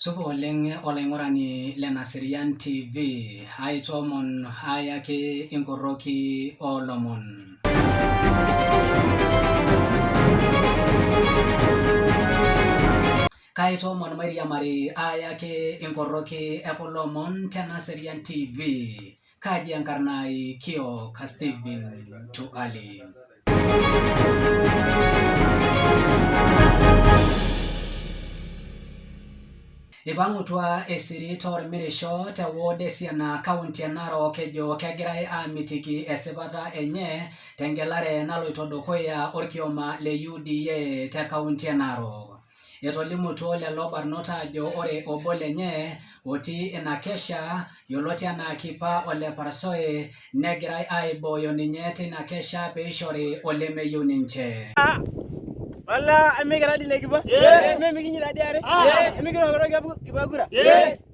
Supa oleng olaing'urani le Naserian TV, aitoomon ayaki inkoroki oolomon. Kaitoomon mairiamari ayaki inkoroki e kulo omon te Naserian TV. Kaji enkarna ai Kiok Stephen Tuali. Ipang'utua esirit oormirisho te ward e Siana kaunti e Narok ejo kegirai aamitiki esipata enye tengelare naloito dukuya orkioma le UDA te kaunti e Narok. Etolimutuo lelo barnot aajo ore obo lenye otii ina kesha yioloti anaa Kipa ole Parsoe negirai aibooyo ninye teina kesha peishori olemeyieu ninche. Wala emikira dii le kipa? Eme mikinyita dii are? Emikirokiro kipa kura?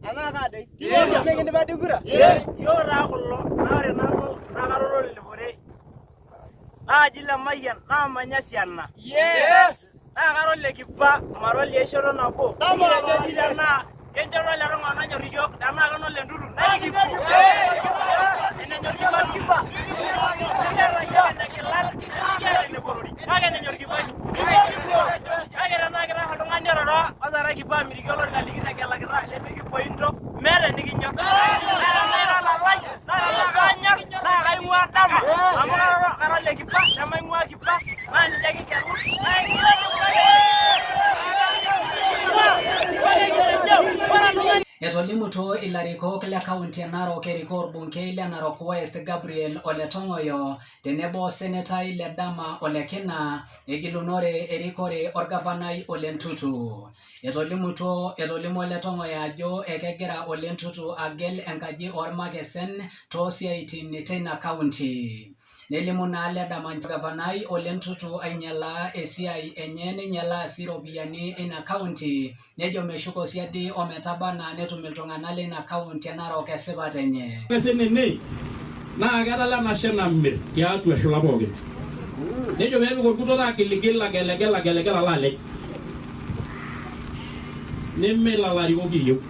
Anaa kaa dei? Eme kindipa dii kura? Yiok taa kulo naa ore nanu naa kara ololilipore naaji Lemayian naamanya Siana. Naa kara ole kipa mara oliai shoto nabo. Kitejo dii tenaa kenchoto ele tung'ani onyor iyiook tenaa keno ole Ntutu naa ekipuo. Enenyor iyiook kipa. Nikiata iyiook ene Kilal nikiata ene Borori kake enenyor kipa kipuo. Kake tenaa kitae oltung'ani oiroro otara kipa amitiki olorika likitegelakita lemikipoito meeta enikinyor. Naa tenaa ira olalai naa tenaa kanyor naa kaing'uaa dama amu kara ole kipa nemaing'uaa kipa naa ninche kigelu. Etolimutuo ilarikok le kaunti e Narok erikoo orbungei le Narok West Gabriel Ole Tong'oyo tenebo osenetai le Dama Ole Kina egilunore erikore orgavanai Ole Ntutu. Etolimutuo etolimuo Ole Tong'oyo ajo ekegira Ole Ntutu agel enkaji oormakesen toosiaitin teina kaunti. Nelimu naa Ledama Gavanai Ole Ntutu ainyalaa esiai enye neinyalaa sii iropiyiani eina kaunti nejo meshuko siadi ometaba anaa netum iltung'anak leina kaunti e Narok esipata enye. Ene naa ketala enashe namir tiatua eshula pookin. Nejo pee epik orkuto agiligil agelegel agelegel alo alej. Neme lelo arikok kiyieu.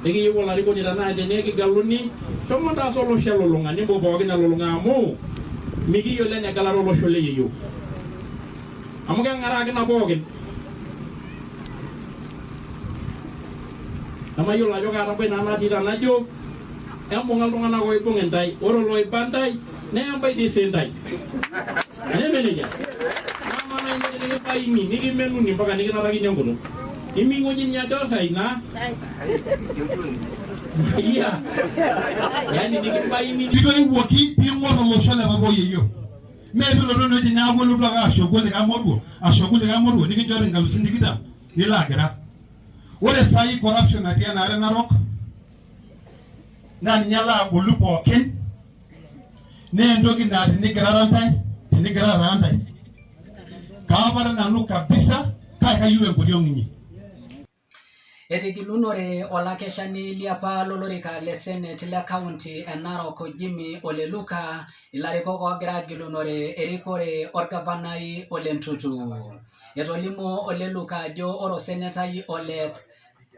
Ekiyieu olarikoni tenaa tene kigeluni, shomo ntaasa olosho elulung'a, nimbung pookin elulung'a amu mikiyiolo enegelare olosho le yieyioo. Amu keng'araa ake ina pookin. Nemayiolo ajo kaa tabo ina natii tenajo, embung'a iltung'anak oibung intae, ore oloiba intae neembai dii sii intae. Neme nejia? Amaa nai nikibaini nikimenuni mpaka nikinatakini enkutuk. Niming'oji ajo tai naa. Iya. Yaani nikibaini Kitoiwuoki piing'or olosho le papa oyieyio. Mee piilotu enewueji neeku ilotu ake ashoku likae moruo, ashoku likae moruo nikinchori inkalusuni tikitam nilo agira. Ore saai corruption natii ena are Narok naa ninye alo agolu pookin naa entoki naa tinigirara ntae tinigirara ntae kaapare nanu kabisa kake kayieu enkoriong inyi. Etigilunore olakeshani liapa lolorika le Senate le kaunti e Narok Jimmy Ole Luka ilarikok oogira agilunore erikore orgavanai Ole Ntutu. Etolimuo Ole Luka ajo ore osenetai Ole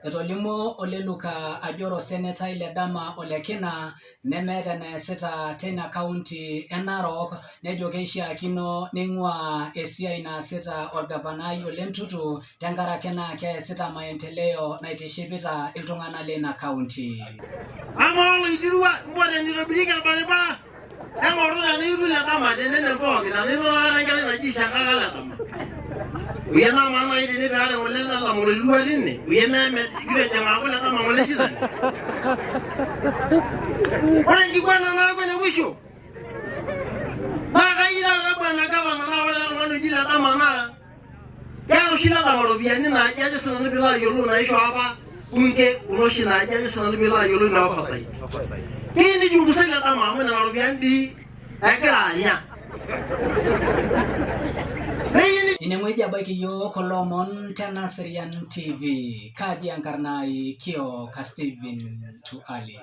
Etolimuo Ole Luka ajo ore osenetai le Dama Ole Kina nemeeta eneesita teina kaunti e Narok nejo keishiakino neing'uaa esiai naasita orgavanai Ole Ntutu tenkaraki naa keesita maendeleo naitishipita iltung'anak leina kaunti. Amaa oloitirua mpo tenitobirieki olbaribara eng'oru tenaa iru le dama tenene pookin tenaa inoto aikata enkerai naji Shangaka le dama. Uyie naa amaa naaji tenipikare ng'ole le dama oloitirua tine uyie naa kitejo aaku le dama ng'ole shitani. Ore enkiguana naaku ene mwisho naa kayieu taata bwana gavana naa ore ele tung'ani oji le dama naa Keeta oshi Ledama iropiyiani naaji ajo sinanu piilo ayiolou naishoo apa bunge kuna oshi naaji ajo sinanu piilo ayiolou ine oversight. Keyieu nichungusai Ledama amu nena ropiyiani dii egira anya. Neyieu ni Inewueji ebaiki iyiook kulo omon te Naserian TV. Kaji enkarna ai Kiok Stephen Tuali.